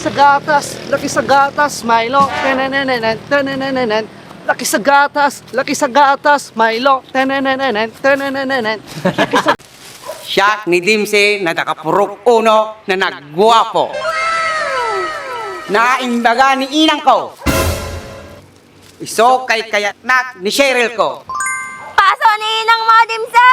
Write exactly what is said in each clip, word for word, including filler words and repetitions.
Sa gatas, laki sa gatas, Milo. Tenenenenen, tenenenenen. Laki sa gatas, laki sa gatas, Milo. Tenenenenen, tenenenenen. Siak ni Dimse na taga Purok Uno na nagguapo. Naimbaga ni inangko. Isu kay kayatnak ni Cheryl ko. Paso ni inang mo, Dimse!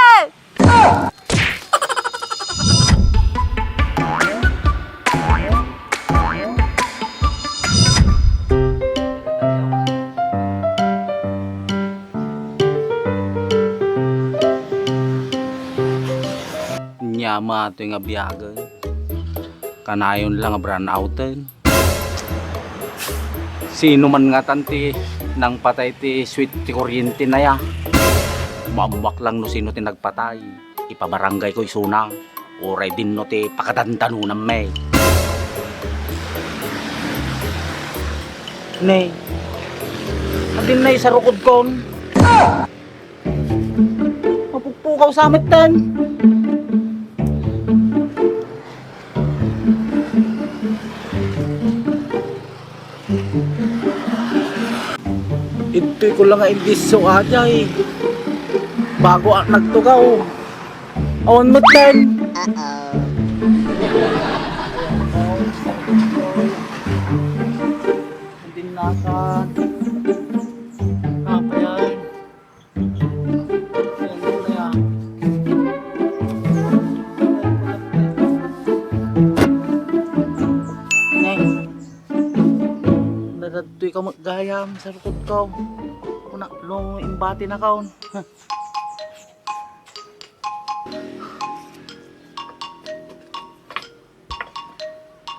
Nia mato nga biagen. Kanayon lang a brownouten. Sino man ngatan ti nangpatay ti switch ti kuryente na ya? Maammoak lang no sino ti nagpatay. Ipabarangay ko isuna. Uray dinno ti pakadandanonam met. Ne, adin na isarukodkon. Mapukpukaw sa metten. Idtoy ko lang nga indisso ajay. Bago ak nagtugaw. Awan metten. Hindi nakan. Apa yan? Neng, nadadtoy ka met gayam, sarukod ko. Kuna, lo, imbati na kaon.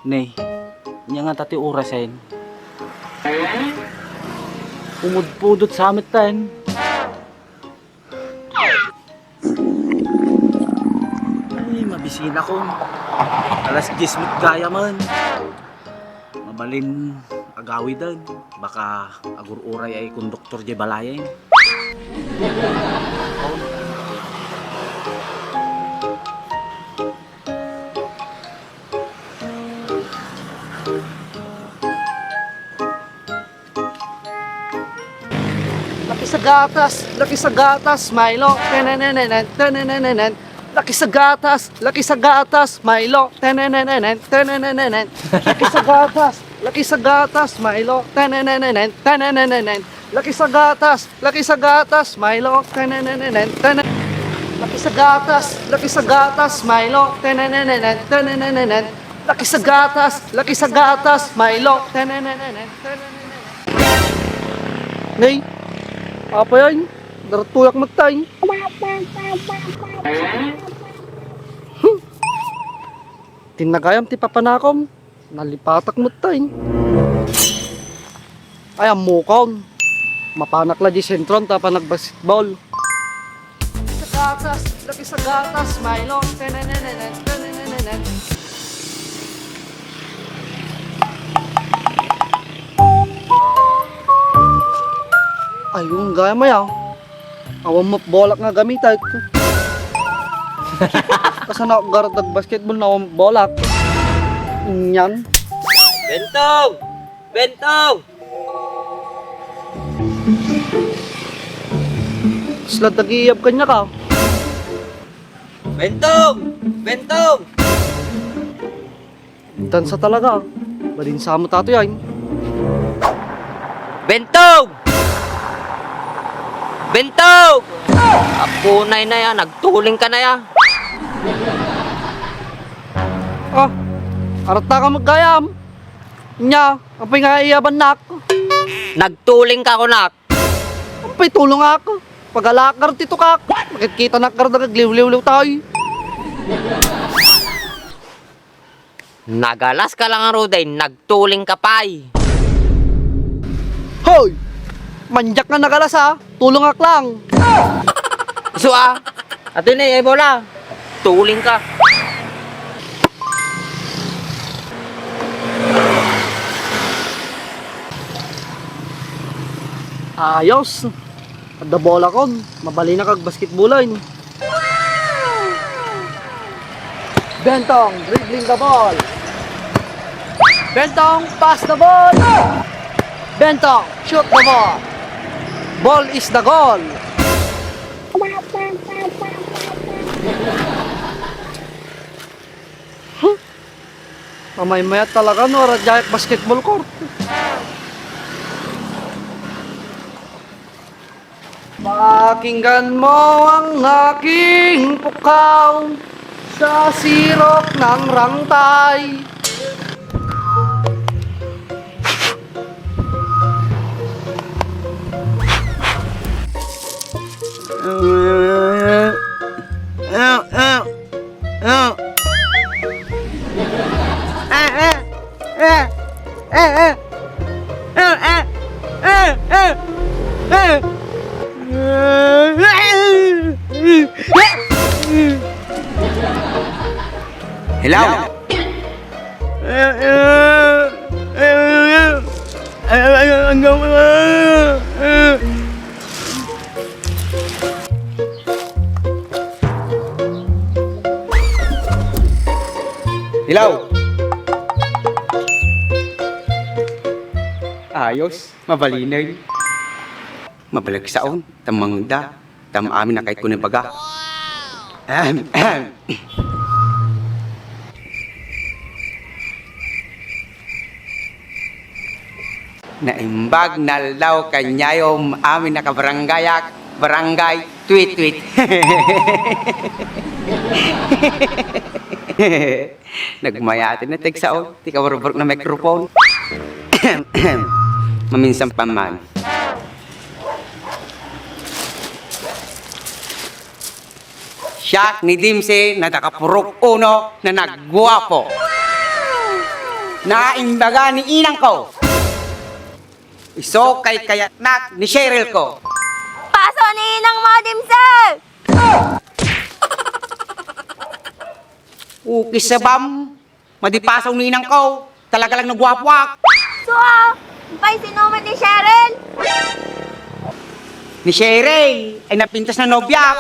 Ne, nia ngata ti orasen? Pumudpudot sa metten. Ay, mabisinakon. Alas dies met gayamen. Mabalin agawiden. Baka agur-uray ay konduktor diay balayen. Laki sa gatas, laki sa gatas, Milo. Tenenenenen, tenenenenen. Laki sa gatas, laki sa gatas, Milo. Tenenenenen, tenenenenen. Laki sa gatas, laki sa gatas, Milo. Tenenenenen, tenenenenen. Laki sa gatas, laki sa gatas, Milo. Tenenenenen, tenen-, laki sa gatas, laki sa gatas, Milo. Tenenenenen, tenenenenen. Laki sa gatas, laki sa gatas, Milo. Tenenenenen, tenenenenen. Nay, apa yan? Daratuyak magtay. Hmm. Tinagayam ti papanakom. Nalipatak met tay. Ay, ammokon. Mapanak la di sentron ta panagbasketball. Sa gatas, laki sa gatas, Milo. Tenenenenen, tenenenenen. Ayun, gaya maya. Awan met bolak nga gamitek. Kasano ak garud agbasketball no awan met bolak? Inyan. Bentong! Bentong! Sila dagiyab kanya ka. Bentong! Bentong! Dansa talaga. Badin sa mo tato yan. Bentog! Bentog! Apo na ina ya, nagtuling ka na ya. Ah, arata ka maggayam. Nya, apay nga iyaban nak? Nagtuling ka ko nak. Apay tulong ako. Pagalakar ti tukak. Makikita nak karda agliwliwliw tayo. Nagalas ka lang, Ruday, nagtuling ka pay. Hoy! Manyak nga nagalas, ha? Tulong ak lang. Isu, ah. Ato ni, ay bola. Tuling ka. Ayos. Adda bola kon, mabalin ak agbasketbalon. Bentong, dribbling the ball. Bentong, pass the ball! Bentong, shoot the ball! Ball is the goal! Huh? Mamaymayat talaga no, ara diay basketball court. Pakinggan mo ang aking pukaw sa sirok ng rangtay. Hello? Hello? Ayos, mabalinen. Mabalagsaon, ta mangda, ta amin a kayatko nga ibaga. Ahem, ahem. Naimbag nga aldaw kaniayo amin a kabarangayak, Barangay Tweet Tweet. Nagmayaten ti agsao ti kaburburok nga microphone. Maminsan pa man. Siak ni Dimsy nga taga Purok Uno nga nagguapo. Naimbaga ni inangko. Isu kaykayatnak ni Cheryl ko. Paso ni inang mo, Dimsy! Ukis sabam. Madi pasaw ni inangko. Talaga lang naguapoak. So, ah, pay, sino man ni Cheryl? Ni Cheryl, ay napintas nga nobiak.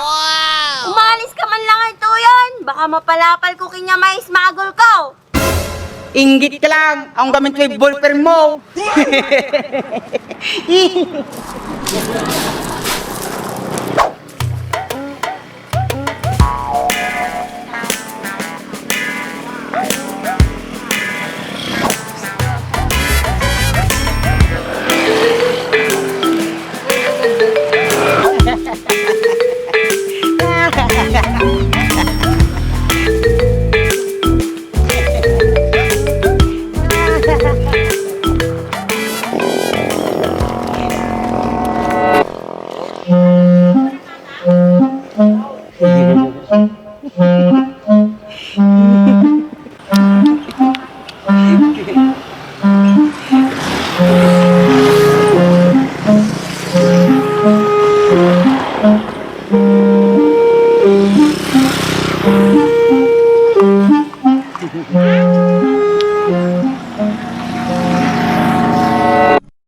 Umalis ka man lang ituyon. Baka mapalapal ko kanya mais magol ko. Inggit ka lang, ang gamit ko yung ballpen mo.